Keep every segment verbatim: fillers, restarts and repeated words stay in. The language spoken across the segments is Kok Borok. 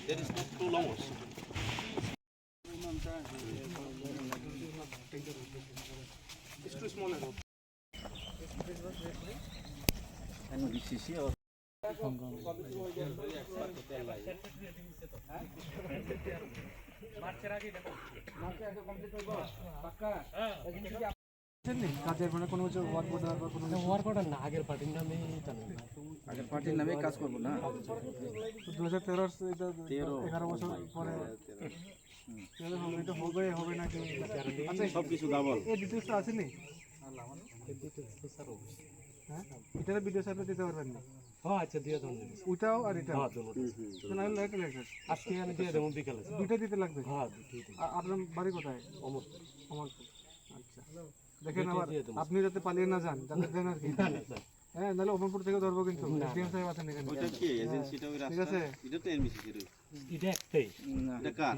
There is no too long also. It's too small a road. And B C C or কাজের মানে কোনো কিছু work order বা কোনো কিছু? ওয়ার্ক অর্ডার না, আগের পার্টির নামেই চালু। আগের পার্টির নামে কাজ করবো না। দু হাজার তেরো, এটা তেরো। এগারো বছর পরে। তেরো। হুম। তাহলে হবে, এটা হবে, হবে নাকি? আচ্ছা, সব কিছু ডাবল। এই ডিটেলসটা আছে নি? হ্যাঁ, এটা ভিডিও সাহেবরা দিতে পারবেন না? হ্যাঁ, আচ্ছা, দিয়ে দেন। ওইটাও আর এটা? হ্যাঁ, দুটো। হুম, হুম। না হলে এটা লেখা। আজকে আমি দিয়ে দেবো বিকালে। দুইটা দিতে লাগবে? হ্যাঁ, দুটোই দিন। আ-, আপনার বাড়ি কোথায়? অমরপুর। অমরপুর। আচ্ছা। দেখেন দুইটাই আবার দিয়ে দেবো। আপনি যাতে পালিয়ে না যান, যাতে দেন আর কি। না, না, স্যার। হ্যাঁ, নাহলে অমরপুর থেকে ধরবো কিন্তু। না, এসডিএম না। সাহেব আছেন এখানে। ওইটা কি? এজেন্সিটা ওই ঠিক রাস্তা? আছে। এটা তো এনবিসিসির ওই। এটা একটাই। না। এটা কার?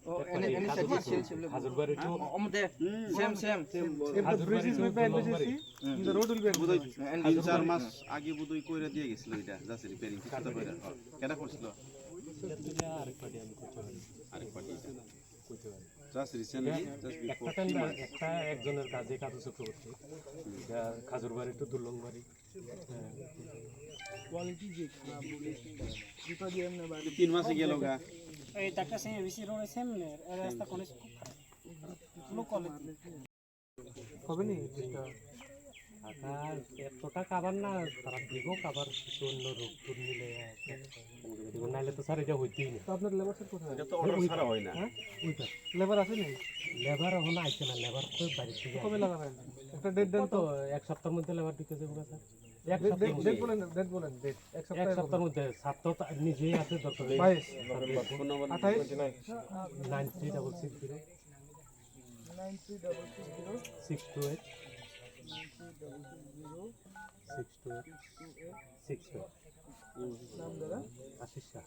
ও, এটা এনে, এনে কাজু সেট বাগান। সেল সেল। হাজুরবাড়ি টু। ও, ওমতে। হুম। Same, same. If the bridge is made by N B C C, the road will be বোধহয় তিন চার মাস আগে বোধহয় কইরা দিয়ে গেছিল এটা, just রিপেয়ারিং, কিছুটা কইরা। কেটা করছিল? এটা তো যা আরেক পার্টি, আমি করতে পারি। আরেক পার্টি এটা। করতে পারি। Just recently, just before একটা three টেন্ডার, months। একটা একজনের কাজে কাজু চক্রবর্তী। এটা খাজুরবাড়ি টু দুর্লংবাড়ি। কোয়ালিটি যে খারাপ বলে, জুতা দিয়ে এমনি বাইরে। তিন মাসে গেল গা। এই একটা সেম এবিসি রোড সেম নে, এর রাস্তা কোন খুব খারাপ। Low quality. হবে নি এটা? ঢাকা এতটা কাভার না, তারা দিব কাভার কিছু অন্য রোড টুড মিলে। নাইলে তো স্যার এটা হইতেই না। তো আপনার লেবার স্যার কোথায়? এটা তো অর্ডার ছাড়া হয় না। হ্যাঁ? ওইটা। লেবার আছে নি? লেবার এখন আইছে না, লেবার তো বাইরে থেকে কবে আসে। লাগাবেন? একটা ডেট দেন তো। কত? এক সপ্তাহের মধ্যে লেবার ঢুকে যাবে স্যার। এক ডেট, সপ্তাহের ডেট, মধ্যে। ডেট বলেন, ডেট বলেন, ডেট। এক এক সপ্তাহের সপ্তাহের মধ্যে। মধ্যে। স্যার তো তা-, নিজেই আছে দরকার। বাইশ। ফোন নাম্বার আঠাইশ। Nine three double six zero. Nine three double six zero. Six two eight. Nine three double six zero. Six two eight. Six two eight. Six two eight. নাম দাদা? আশিস শাহ।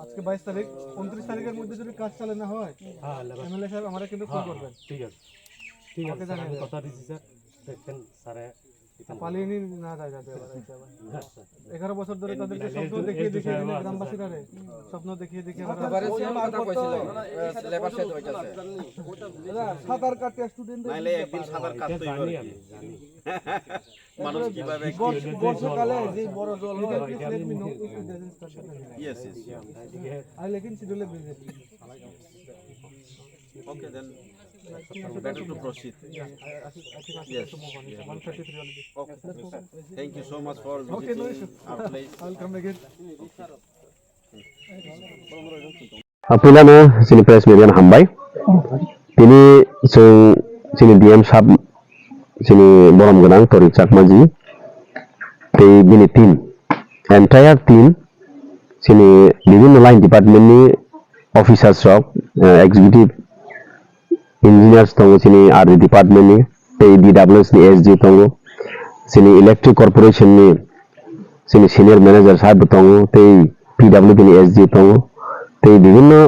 আজকে বাইশ তারিখ, ঊনত্রিশ তারিখের মধ্যে যদি কাজ চালু না হয়, হ্যাঁ, লেবার। এমএলএ সাহেব আমারে কিন্তু ফোন হ্যাঁ, করবেন। ঠিক আছে। ঠিক আমাকে আছে, স্যার, আমি জানাবেন। কথা দিচ্ছি, স্যার। দেখেন, স্যারে এটা পালিয়ে নিয়ে না যায় যাতে আবার, এটা আবার। হ্যাঁ, স্যার। এগারো বছর ধরে তাদেরকে স্বপ্ন দেখিয়ে দেখিয়ে এখানে গ্রামবাসীরা রে, স্বপ্ন দেখিয়ে দেখিয়ে আবার এবারে সেম কথা কইছিল, এ, লেবার শেড হইতাছে। সাঁতার কাটতে স্টুডেন্ট নাইলে একদিন সাঁতার কাটতেই পারে। জানি আমি, জানি। মানুষ কিভাবে কি বর্ষ-, বর্ষাকালে যে বড় জল হয়। Yes, yes, yes. I like in schedule visit. Okay, then better to proceed. Yes, yes. Okay. Thank you so much for visiting our place. I'll come again. Puilano chini press media no hambai. Tini chwng chini D M sab, chini borom gwnang Torik Chakmaji tei bini team, entire team, chini bibhinno line department ni officers rok, eh, executive engineers tongo chini R D department ni, tei D W S ni S D tongo, chini electric corporation ni chini senior manager sahib bo tongo, tei P W D ni S D tongo, tei bibhinno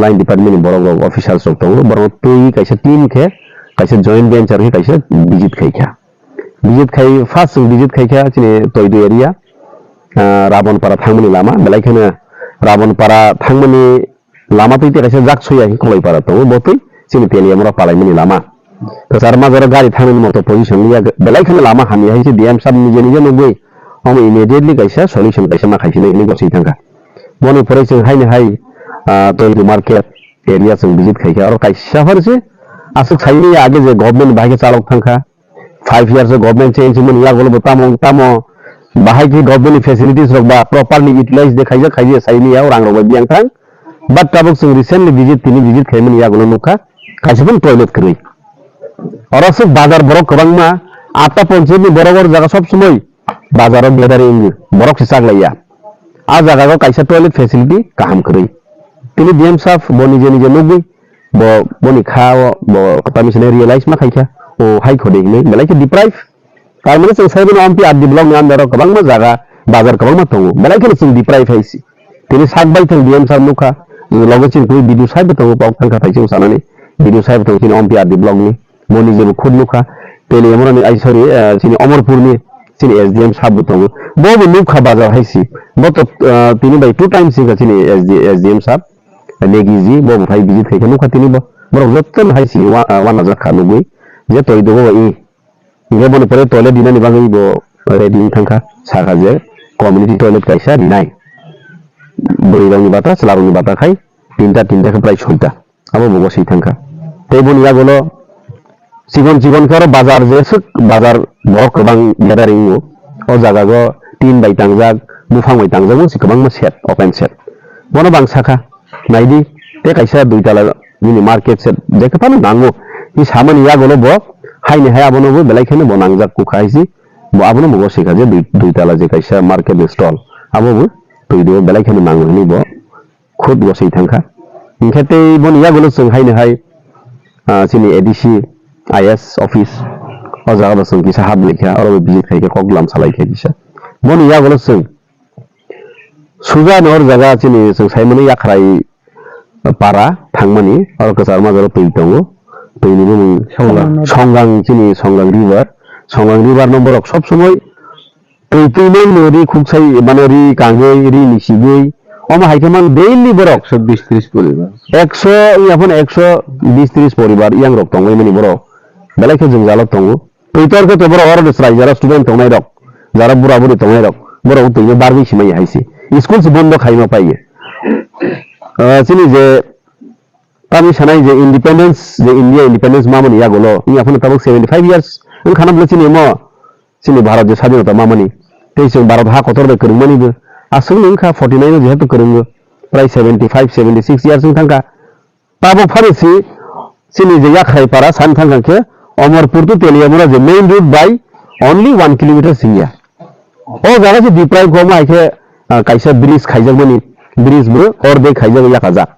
line department ni borok rok, officials rok tongo. Borok twi kaisa team khe, kaisa joint venture khe kaisa visit khai kha. Visit khai, first chwng visit khai kha chini Toidu area, ah, Rabonpara thangmani lama, belai kheno Rabonpara thangmani lama twi tei kaisa jak soya khe Koloipara tongo, bo twi chini Teliamura palaimani lama. Kwchar majaro gari thangnani moto position liya, belai kheno lama hamya hai se D M sab nije nije nugwi, omo immediately kaisa solution kaisa ma khai sinai hinwi gosoi thangkha. Boni pore chwng haini hai, ah, Toidu market area chwng visit khai kha, oro kaisa phar se aswk sai manya age je government bahai khe chalok thangkha, five years o government change wngmani yagulo bo tamo tamo bahai khe government ni facilities rok ba properly utilize de khaijak khaijak sai manya o rang rok bai biyang thang. But tabuk chwng recently visit, tini visit khaimani yagulo nukha, kaisa phano toilet kwrwi. Oro swk bazar borok kwbangma, atta ponchayat ni borok oro jaga sob somoi bazar o gathering wngwi borok se chaklaiya. A jaga o kaisa toilet facility kaham kwrwi. Tini D M sab bo nije nije nugwi, bo boni kha o bo tamni sene realize ma khaikha, o hai khode hinwi belai khe deprive. Tar mane chwng sai mano, amtwi R D block ni under o kwbangma jaga, bazar kwbangma tongo, belai kheno chwng deprive hai si. Tini sak bai thang D M sir nukha, loge chini twi B D O sahib bo tongo, kok thangkha thai chwng sanani, B D O sahib bo tongo chini amtwi R D block ni, bo nijebo khud nukha, Teliamura ni, ai, sorry, eh, chini Omorpur ni, chini S D M sab bo tongo. Bo bo nukha bazar hai si. Bo to, ah, tini bai two times wngkha chini S D, S D M sab. Negiji bo bo phai visit khaikha nukha tini bo. Borok jotono hai si wa-, ah, wanajak kha nugwi. Je toi dogo i. Hingke boni pore toilet rinani bagwi bo ready wng thangkha. Sakha je community toilet kaisa rinai. Bwrwi rokni bata, chwla rokni bata khai tinta, tinta khe prai soita. Abo bo goswi thangkha. Tei boni yagulo chikon chikon khe oro bazar je swk bazar borok kwbang gathering o. O jaga go tin bai tangjak, buphang bai tangjak, se kwbangma shed, open shed. Bono bang sakha, naidi, tei kaisa dui tala nini market shed, je khe phano nango. Ni samani yagulo bo, haini hai abono bo belai kheno bo nangjak kukha hai si. Bo abono bo goswi kha je dui, dui tala je kaisa market ni stall. Abo bo twi do belai kheno nango hwnwi bo khud goswi thangkha. Hinkhe tei boni yagulo chwng haino hai, ah, chini A D C I A S office, o jaga bo chwng kisa hap laikha, oro bo visit khaikha, kok lam salaikha kisa. Boni yagulo chwng suja no or jaga chini chwng saimani Yakhrai para thangmani, oro kwchar majaro twi tongo, twi ni bumung Songang. Songang chini Songang river, Songang river no borok sob somoi twi twi nai no ri khuksai, mane ri kangwi, ri ni sigwi. Omo hai khe man daily borok ekso bis tris poribar. Ekso, wngya phano ekso bis tris poribar yang rok tongwi mani borok. Belai khe jwngjalo tongo. Twi tor khe to borok oro de chwrai jara student tongnai rok, jara bura buri tongnai rok, borok twi no barwi simai hai se. School se bondo khai ma pai. Ah, chini je tamni sanai je independence, je India independence ma mani yagulo, wngya phano tabuk seventy five years wngkha na bwle chini mo. Chini Bharat je sadinota mamani, tei chwng Bharat ha kotor bai kwrwngmani bo. Aswkno wngkha forty nine o jehetu kwrwngo, prai seventy five, seventy six years wng thangkha. Tabuk phano si chini je Yakhrai para san thangkha khe Omorpur to Teliamura je main road bai only one kilometer singya. O jaga se deprive khaima hai khe, ah, kaisa bridge khaijakmani, bridge bo ordek khaijak yakajak.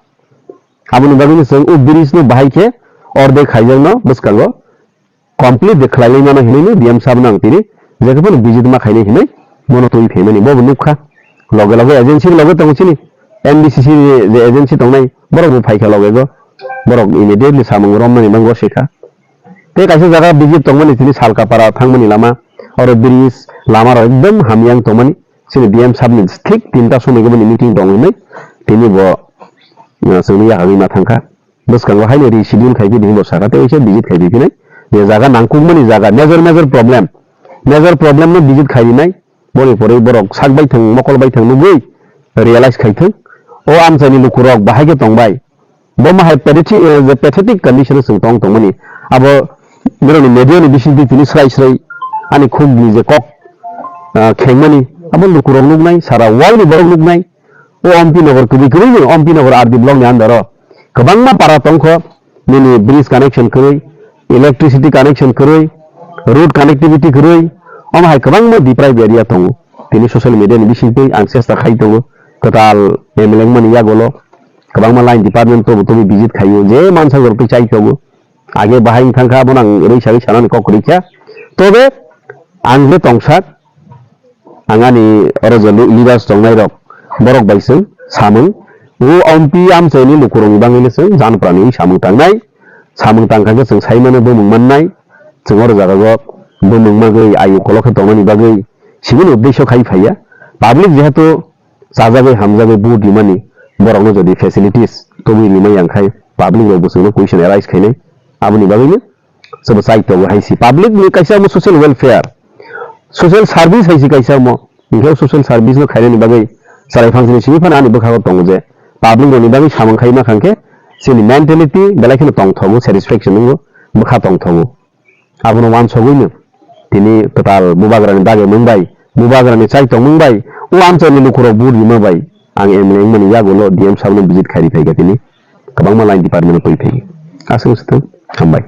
Aboni bagwi chwng o bridge no bahai khe ordek khaijakno bwskango complete de khlailai mano hinwi no D M sab no ang tini jekhe phano visit ma khainai hinwi bono twi phaimani bo bo nukha. Loge loge agency loge tongo chini M D C C ni je agency tongnai borok bo phaikha loge go, borok immediately samung romnani bagwi swikha. Tei kaisa jaga visit tongmani tini Salkapara thangmani lama, oro bridge lama rok ekdom hamya wng tongmani. Chini D M sab ni thik tinta somoi boni meeting tong hinwi tini bo, uh, chwngno yakagwi ma thangkha. Bwskango haino reschedule khai phidi hinwi bo sakha, tei waisa visit khai phinai. Je jaga nangkukmani jaga, major major problem, major problem no visit khai rinai. Boni pore borok sak baithang, mokol baithang nugwi realize khai thung. O amchaini lukurok bahai khe tongbai. Bo ma hai pathetic, eh, je pathetic condition o chwng tong tongmani. Abo borokni media ni bisingtwi tini srai srai ani khukni je kok, ah, khengmani. Abo lukurok nuknai, sara world ni borok nuknai. O Ompi Nagar kwbwi kwbwi ni Ompi Nagar R D block ni under o kwbangma para tongkho, nini bridge connection kwrwi, electricity connection kwrwi, road connectivity kwrwi, omo hai kwbangma deprived area tongo. Tini social media ni bisingtwi ang chesta khai tongo, kwtal M L A wngmani yagulo kwbangma line department tobo tobo visit khaio, je mansa jor twi chai tongo. Age bahai wng thangkha, abono ang rwi sagwi sanani kok kwrwi kha. Tobe ang je tongsak, ang ani oro je lu-, leaders tongnai rok, borok bai chwng samung. O Ompi amchaini lukurokni bagwi no chwng jan prani samung tangnai. Samung tangkha khe chwng sai mano bumung mannai. Chwng oro jaga o bumung magwi ayu kolok khe tongnani bagwi sibini uddesyo khai phaiya. Public jehetu chajagwi hamjagwi vote rimani, borokno jodi facilities tubui rimai yang khai public rok bo chwngno question arise khainai. Aboni bagwino chwngno chai tongo hai si. Public ni kaisa omo social welfare, social service hai si kaisa omo. Hinkhe o social service no khainani bagwi chwrai phansini simi phano ani bwkhago tongo je public rokni bagwi samung khai ma kha khe chini mentality belai kheno tongthogo, satisfaction wngo, bwkha tongthogo. Abono wansogwino tini kwtal bubagrani dagi mung bai, bubagrani chai tongmung bai, o amchaini lukurok vote rima bai ang M L A wngmani yagulo D M sabno visit khairi phaikha tini, kwbangma line department-o twi phaikha. Aswk swthang, hambai.